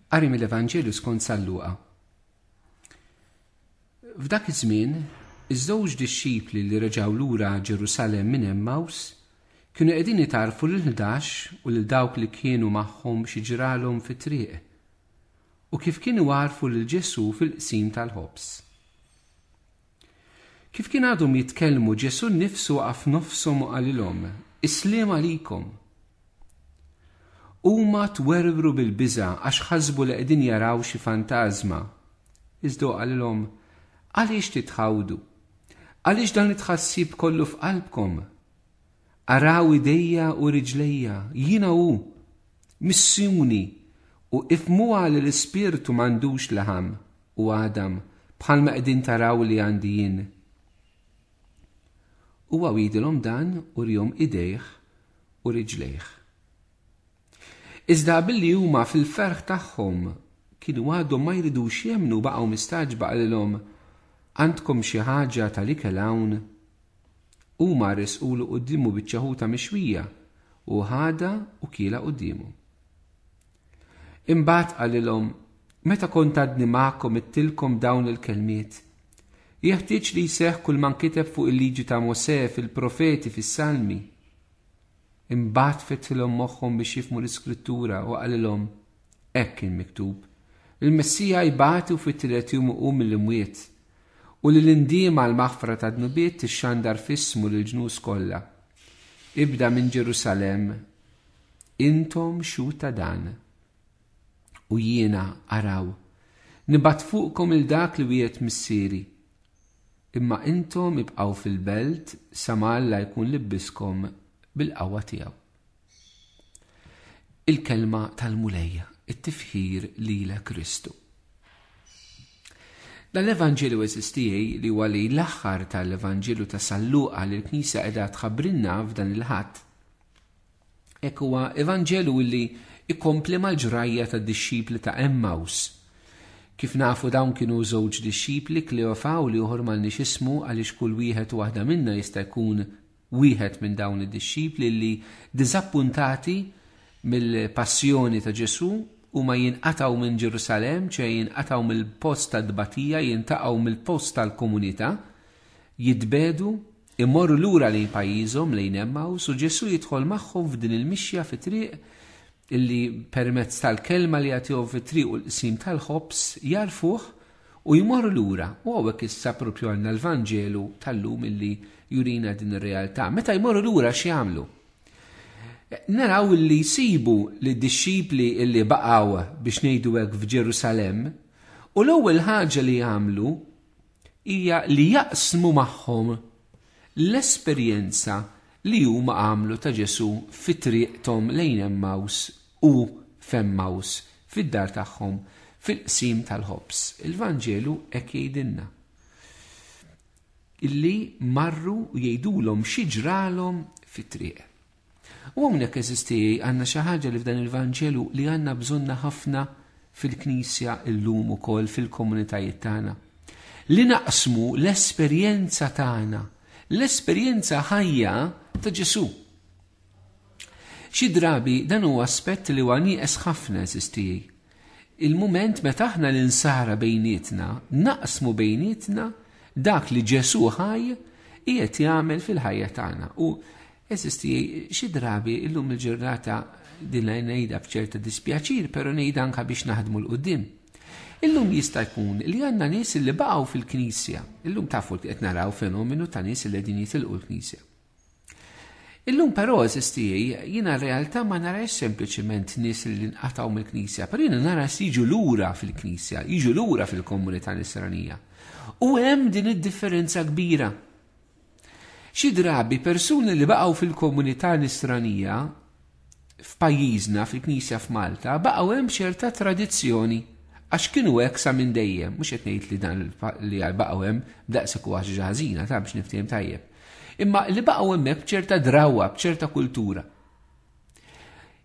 Qari mill-Evanġelju skont San Luqa. F'dak iż-żmien, iż-żewġ dixxipli li reġgħu lura Ġerusalemm minn Emmaus kienu qegħdin jitgħarrfu lill-Ħdax u lil dawk li kienu magħhom xi ġralhom fit-triq u kif kienu għarfu lil Ġesù fil-qsim tal-ħobż. Kif kien għadhom jitkellmu, Ġesù nnifsu waqaf f'nofshom u qalilhom, Is-sliem għalikom! Huma twerwru bil-biża' għax ħasbu li qegħdin jaraw xi fantażma. Iżda hu qalilhom, Għaliex titħawdu? Għaliex dan it-tħassib kollu f'qalbkom? Araw idejja u riġlejja, jiena hu. Missuni u ifhmuha li l-ispirtu m'għandux laħam u għadam bħalma qegħdin taraw li għandi jien. Huwa wegħdilhom dan u rihom idejh u riġlejh. Iżda billi huma fil-ferħ tagħhom kienu għadhom ma jridux jemmnu baqgħu mistagħġba qalilhom, Għandkom xi ħaġa tal-ikel hawn? Huma ressqulu quddiemu biċċa ħuta mixwija, u ħadha u kielha quddiemhom. Imbagħad qalilhom, Meta kont għadni magħkom għidtilkom dawn il-kelmiet. Jeħtieġ li jseħħ kull ma nkiteb fuq il-liġi ta' Mosè, fil-profeti, fis-Salmi. Imbagħad fetħilhom moħħhom biex jifhmu l-Iskrittura u qalilhom, Hekk kien miktub, il-Messija jbati u fit-tielet jum iqum mill-imwiet, u li l-indiema għall-maħfra tad-dnubiet tixxandar f'ismu lill-ġnus kollha. Ibda minn Ġerusalemm. Intom xhud ta' dan. U jiena, araw, nibgħat fuqkom 'il dak li wiegħed Missieri. Imma intom ibqgħu fil-belt sa ma Alla jkun libbiskom bil-qawwa tiegħu. Il-kelma tal-Mulej, it-tifħir lilek Kristu. Dan l-Evanġelju għeżież tiegħi li huwa li l-aħħar tal-Evanġelju ta' San Luqa li l-Knisja qiegħda tħabbrilna f'dan il-Ħadd, hekk huwa Evanġelu li ikompli mal-ġrajja tad-dixxipli ta' Emmaus. Kif nafu dawn kienu żewġ dixxipli, Kleofa u l-ieħor m'għandniex ismu għaliex kull wieħed u waħda minna jista' jkun wieħed minn dawn id-dixxipli li diżappuntati mill-passjoni ta' Ġesù huma jinqatgħu minn Ġerusalemm, ċe jinqatgħu mill-post tat-tbatija, jintaqgħu mill-post tal-komunità, jitbiegħdu, imorru lura lejn pajjiżhom, lejn Emmaus, u Ġesù jidħol magħhom f'din il-mixja fit-triq illi permezz tal-kelma li jagħtihom fit-triq u l-qsim tal-ħobż jagħrfuh u jmorru lura. U hawnhekk issa propju għandna l-Vanġelu tal-lum illi jurina din ir-realtà. Meta jmorru lura x'jagħmlu? Naraw illi jsibu lid-dixxipli illi baqgħu biex ngħidu hekk f'Ġerusalemm u l-ewwel ħaġa li jagħmlu hija li jaqsmu magħhom l-esperjenza li huma għamlu ta' Ġesù fi triqthom lejn Emmaws u f'Emmaws, fid-dar tagħhom, fil-qsim tal-ħobż. Il-Vanġelu hekk jgħidilna. Illi marru u jgħidulhom xi ġralhom fit-triq. U hawnhekk għeżież tiegħi għandna xi ħaġa li f'dan il-Vanġelu li għandna bżonnha ħafna fil-Knisja llum ukoll fil-komunitajiet tagħna. Li naqsmu l-esperjenza tagħna, l-esperjenza ħajja ta' Ġesù. Xi drabi dan huwa aspett li huwa nieqes ħafna għeżież tiegħi. Il-mument meta aħna l-insara bejnietna naqsmu bejnietna dak li Ġesù ħaj qiegħed jagħmel fil-ħajja tagħna. U għeżież tiegħi xi drabi illum il-ġurnata din ngħidha b'ċerta dispjaċir, però ngħidha anke biex naħdmu 'l quddiem. Illum jista' jkun li għandna nies li baqgħu fil-Knisja. Illum tafu qed naraw fenomenu ta' nies li qegħdin jitilqu l-Knisja. Illum però għeżież tiegħi, jiena r-realtà ma narax sempliċement nies li nqatgħu mill-Knisja, però jiena nara nies jiġu lura fil-Knisja, jiġu lura fil-komunità Nisranija. U hemm din id-differenza kbira. Xi drabi persuni li baqgħu fil-komunità Nisranija f'pajjiżna, fil-Knisja f'Malta, baqgħu hemm ċerta tradizzjoni għax kienu hekk sa minn dejjem, mhux qed ngħid li dan li baqgħu hemm b'daqshekk huwa xi ħażina ta' biex niftehim tajjeb. Imma li baqgħu hemmhekk b'ċerta drawwa, b'ċerta kultura.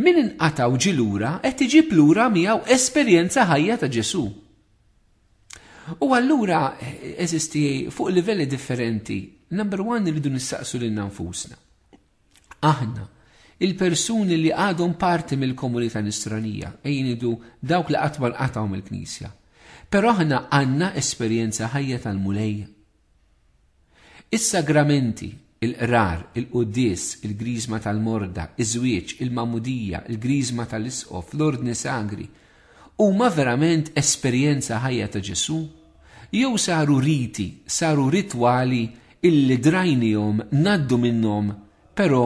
Min inqata' u ġie lura qed iġib lura miegħu esperjenza ħajja ta' Ġesù. U allura eżisti fuq livelli differenti. Number one irridu nistaqsu lilna nfusna. Aħna, Il-persuni li għadhom parti mill-komunità nisranija, ejja ngħidu dawk li qatt ma nqatgħu mill-Knisja. Però aħna għandna esperjenza ħajja tal-Mulej. Is-sagramenti, il-qrar, il-quddies, il-griżma tal-morda, iż-żwieġ, il-magħmudija, il-griżma tal-isqof, l-ordni sagri, huma verament esperjenza ħajja ta' Ġesù? Jew saru riti, saru ritwali illi drajnihom ngħaddu minnhom però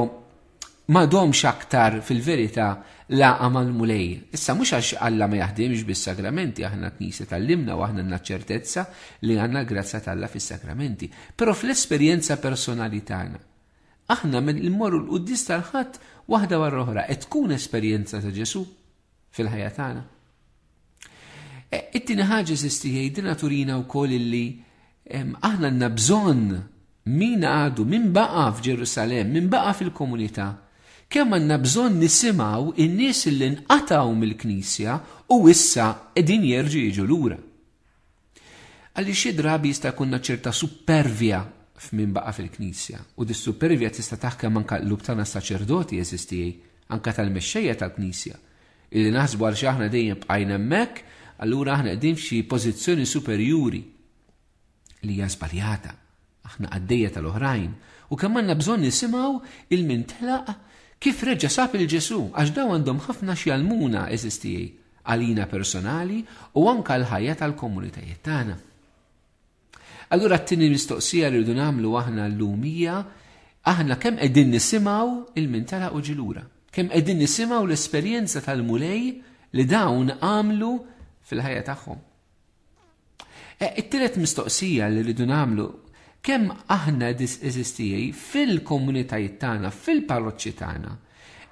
m'għadhomx aktar fil-verità laqgħa mal-Mulej. Issa mhux għax Alla ma jaħdimx bis-sagramenti, aħna Knisja tgħallimna u aħna għandna ċertezza li għandna l-grazzja t'Alla fis-sagramenti, però fl-esperjenza personali tagħna. Aħna mmorru l-quddies tal-Ħadd waħda wara l-oħra qed tkun esperjenza ta' Ġesù fil-ħajja tagħna. E, it-tieni ħaġa eżisti jgħidilna turina wkoll illi aħna għandna bżonn min għadu, min baqa' f'Ġerusalemm, min baqa' fil-komunità, kemm għandna bżonn nisimgħu in-nies li nqatgħu mill-Knisja u issa qegħdin jerġgħu jiġu lura. Għaliex xi drabi jista' jkollna ċerta suppervja f'min baqa' fil-Knisja, u dis-suppervja tista' taħkem anke l-qlub tagħna s-saċerdoti għeżież tiegħi, anke tal-mexxejja tal-Knisja, illi naħsbu għaliex aħna dejjem bqajna hemmhekk, allura aħna qegħdin f'xi pożizzjoni superjuri li hija żbaljata. Aħna qaddejja tal-oħrajn u kemm għandna bżonn nisimgħu il min telaq kif reġa' sab il Ġesù għax daw għandhom ħafna x'jgħallmuna għeżież tiegħi għalina personali u anke l-ħajja tal-komunitajiet tagħna. Allura t-tieni mistoqsija li rridu nagħmlu aħna llum hija aħna kemm qegħdin nisimgħu il min telaq u ġilura. Kemm qegħdin nisimgħu l-esperjenza tal-Mulej li dawn għamlu fil-ħajja tagħhom. E, it-tielet mistoqsija li rridu nagħmlu kemm aħna eżistijaj fil-komunitajiet tagħna, fil-parroċċi tagħna,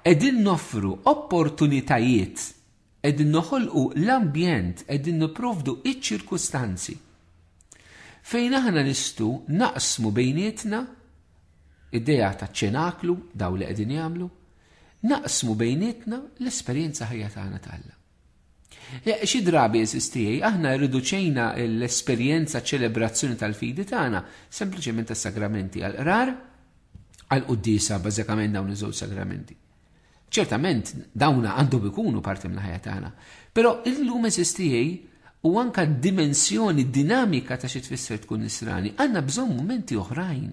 qegħdin noffru opportunitajiet, qegħdin noħolqu l-ambjent, qegħdin nipprovdu iċ-ċirkustanzi fejn aħna nistgħu naqsmu bejnietna idea ta' ċenaklu daw li qegħdin jagħmlu, naqsmu bejnietna l-esperjenza ħajja tagħna t'Alla. Xi drabi għeżież tiegħi aħna rriduċejna l-esperjenza ċelebrazzjoni tal-fidi tagħna sempliċement tas-sagramenti għall-qrar, għall-quddiesa bażikament dawn iż-żewġ sagramenti. Ċertament dawna għandhom ikunu parti mill-ħajja tagħna, però illum għeżież tiegħi u anka d-dimensjoni dinamika ta' xi tfisser tkun nisrani, għandna bżonn mumenti oħrajn.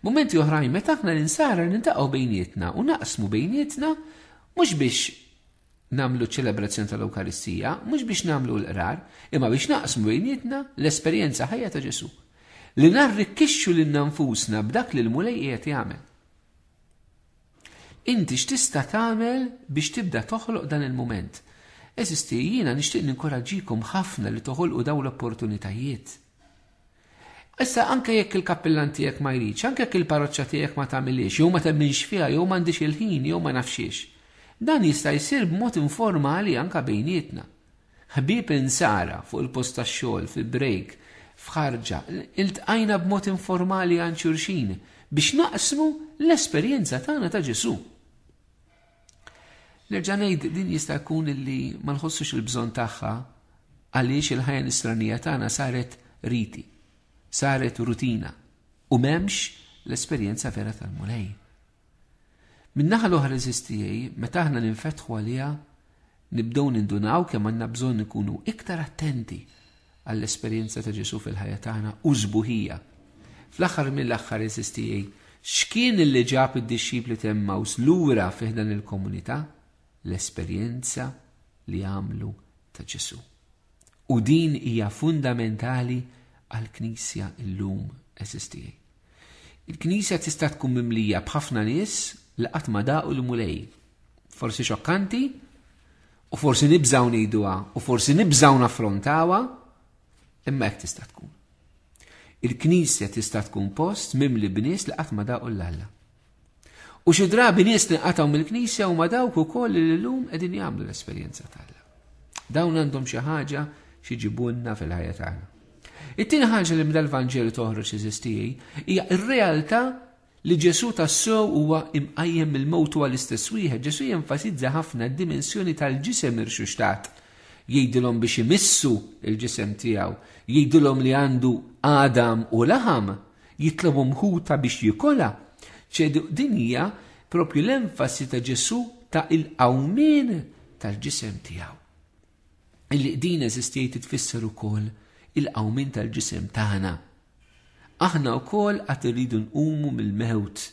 Mumenti oħrajn meta aħna l-insara nintaqgħu bejnietna u naqsmu bejnietna mhux biex nagħmlu ċ-ċelebrazzjoni tal-Ewkaristija mhux biex nagħmlu l-qrar, imma biex naqsmu bejnietna l-esperjenza ħajja ta' Ġesù. Li narrikkixxu lilna nfusna b'dak li l-Mulej qiegħed jagħmel. Inti x'tista' tagħmel biex tibda toħloq dan il-mument? Eżisti, jiena nixtieq ninkoraġġikom ħafna li toħolqu dawn l-opportunitajiet. Issa anke jekk il-kappillan tiegħek ma jridx, anke jekk il-parroċċa tiegħek ma tagħmilhiex, jew ma temminx fiha, jew m'għandix il-ħin, jew ma nafx Dan jista' jsir b'mod informali anke bejnietna. Ħbieb insara fuq il-post tax-xogħol, fi break, f'ħarġa, iltqajna b'mod informali għand xulxin biex naqsmu l-esperjenza tagħna ta' Ġesù. Nerġa' ngħid din jista' jkun illi ma nħossux il-bżonn tagħha għaliex il-ħajja nisranija tagħna saret riti, saret rutina u m'hemmx l-esperjenza vera tal-Mulej. Min-naħa l-oħra eżistijaj, meta aħna ninfetħu għaliha, nibdew nindunaw kemm għandna bżonn ikunu iktar attenti għall-esperjenza ta' Ġesù fil-ħajja tagħna u sbuħija. Fl-aħħar mill-aħħar eżistijaj, x'kien li ġab id-dixxipli t'Emmaus lura fi dan il-komunità? L-esperjenza li għamlu ta' Ġesù. U din hija fundamentali għall-Knisja llum eżistijaj. Il-Knisja tista' tkun mimlija b'ħafna nies li qatt ma daqu l-Mulej. Forsi xokkanti, u forsi nibżgħu ngħiduha, u forsi nibżgħu naffrontawha, imma hekk tista' tkun. Il-Knisja tista' tkun post mimli b'nies li qatt ma daqu l-Alla. U xi drabi nies li nqatgħu mill-Knisja huma dawk ukoll li llum qegħdin jagħmlu l-esperjenza t'Alla. Dawn għandhom xi ħaġa xi ġibulna fil-ħajja tagħna. It-tieni ħaġa li mill-Vanġelu toħroġ eżistijaj hija r-realtà li Ġesù tassew huwa imqajjem mill-mewt huwa l-istess wieħed. Ġesù jenfasizza ħafna d-dimensjoni tal-ġisem irxuxtat. Jgħidilhom biex imissu il-ġisem tiegħu, jgħidilhom li għandu għadam u laħam, jitlobhom ħuta biex jikolha. Ċedu din hija propju l-enfasi ta' Ġesù ta' il-qawmien tal-ġisem tiegħu. Illi din eżistijiet tfisser ukoll il-qawmien tal-ġisem tagħna. Aħna wkoll qatt irridu nqumu mill-mewt.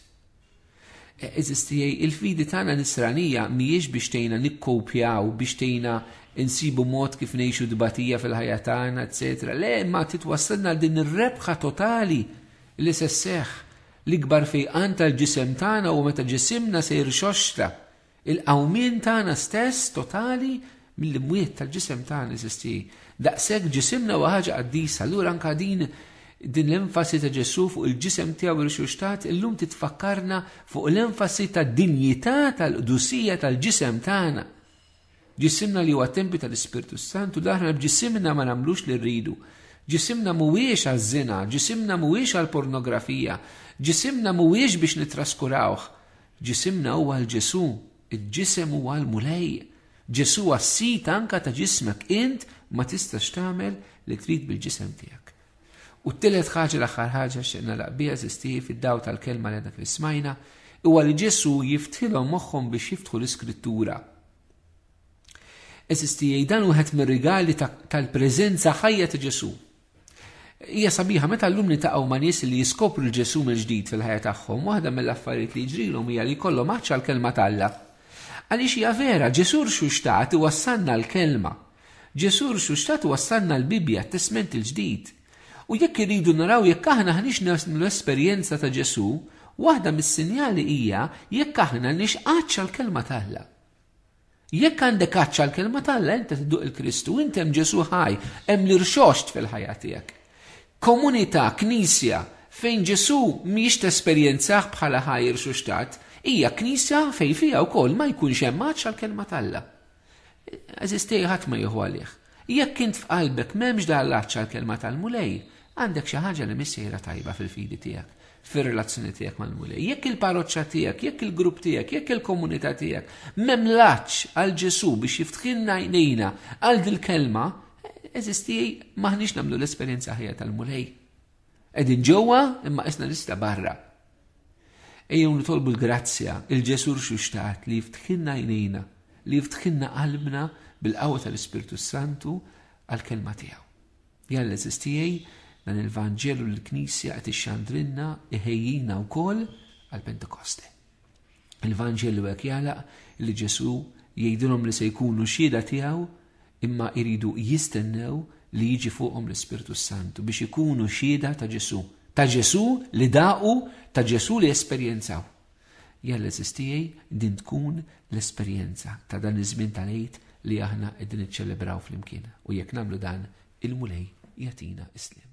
E, eżistijaj, il-fidi tagħna nisranija mhijiex biex tgħinna nikkopjaw, biex tgħinna insibu mod kif ngħixu dbatija fil-ħajja tagħna, eċetera. Le, ma titwassalna din ir-rebħa totali li se sseħħ l-ikbar fejqan tal-ġisem tagħna u meta ġisimna se jirxoxta. Il-qawmien tagħna stess totali mill-imwiet tal-ġisem tagħna eżisti. Daqshekk ġisimna huwa ħaġa qaddisa, allura anka din din l-enfasi ta' Ġesù fuq il-ġisem tiegħu irxuxtat illum titfakkarna fuq l-enfasi ta' dinjità tal-qdusija tal-ġisem tagħna. Ġisimna li huwa tempju tal-Ispirtu Santu, daħna b'ġisimna ma nagħmlux li rridu. Ġisimna mhuwiex għaż-żina, ġisimna mhuwiex għall-pornografija, ġisimna mhuwiex biex nitraskurawh. Ġisimna huwa għal Ġesù, il-ġisem huwa għall-Mulej. Ġesù huwa s-sid anka ta' ġismek, int ma tistax tagħmel li trid bil-ġisem tiegħek. U t-tielet ħaġa l-aħħar ħaġa x'qed nagħlaq biha żisti fid-daw tal-kelma li għadna kif smajna, huwa li Ġesù jiftħilhom moħħhom biex jiftħu l-Iskrittura. Eżisti dan wieħed mir-rigali tal-preżenza ħajja ta' Ġesù. Hija sabiħa meta llum niltaqgħu ma' nies li jiskopru 'l Ġesù mill-ġdid fil-ħajja tagħhom, waħda mill-affarijiet li jiġrilhom hija li jkollhom għatx għall-Kelma t'Alla. Għaliex hija vera, Ġesù rxuxtat iwassalna l-Kelma. Ġesù rxuxtat iwassalna l-Bibbja, t-Testment il-Ġdid. U jekk irridu naraw jekk aħna aħniex nagħmlu esperjenza ta' Ġesù, waħda mis-sinjali hija jekk aħna għandniex għatx għall-Kelma t'Alla. Jekk għandek għatx għall-kelma t'Alla, inti tidduq il-Kristu, inti hemm Ġesù ħaj, hemm l-irxoxt fil-ħajja tiegħek. Komunità, knisja, fejn Ġesù mhijiex tesperjenzah bħala ħaj irxuxtat, hija knisja fejn fiha wkoll ma jkunx hemm għatx għall-kelma t'Alla. Għażiż tiegħi ħadd ma jieħu għalih. Jekk int f'qalbek m'hemmx dan l-għatx għall-kelma tal-Mulej, għandek xi ħaġa li mhix sejra tajba fil-fidi tiegħek, fir-relazzjoni tiegħek mal-Mulej. Jekk il-parroċċa tiegħek, jekk il-grupp tiegħek, jekk il-komunità tiegħek m'hemm l-għatx għal Ġesù biex jiftħilna għajnejna għal dil-kelma, eżisti m'aħniex nagħmlu l-esperjenza ħajja tal-Mulej. Qegħdin ġewwa imma qisna lista barra. Ejjew nitolbu l-grazzja, il-Ġesù rxuxtat li jiftħilna għajnejna, li jiftħilna qalbna bil-qawwa tal-Ispirtu Santu għall-kelma tiegħu. Jalla għeżież tiegħi, dan il-Vanġelu li l-Knisja qed ixxandrilna iħejjina wkoll għall-Pentekoste. Il-Vanġelu hekk jagħlaq li Ġesù jgħidilhom li se jkunu xhieda tiegħu imma jridu jistennew li jiġi fuqhom l-Ispirtu Santu biex ikunu xhieda ta' Ġesù, ta' Ġesù li daqu, ta' Ġesù li esperjenzaw. Jalla għeżież tiegħi din tkun l-esperjenza ta' dan iż-żmien tal-Għid li aħna qegħdin niċċelebraw flimkien. U jekk nagħmlu dan, il-Mulej jagħtina s-sliem.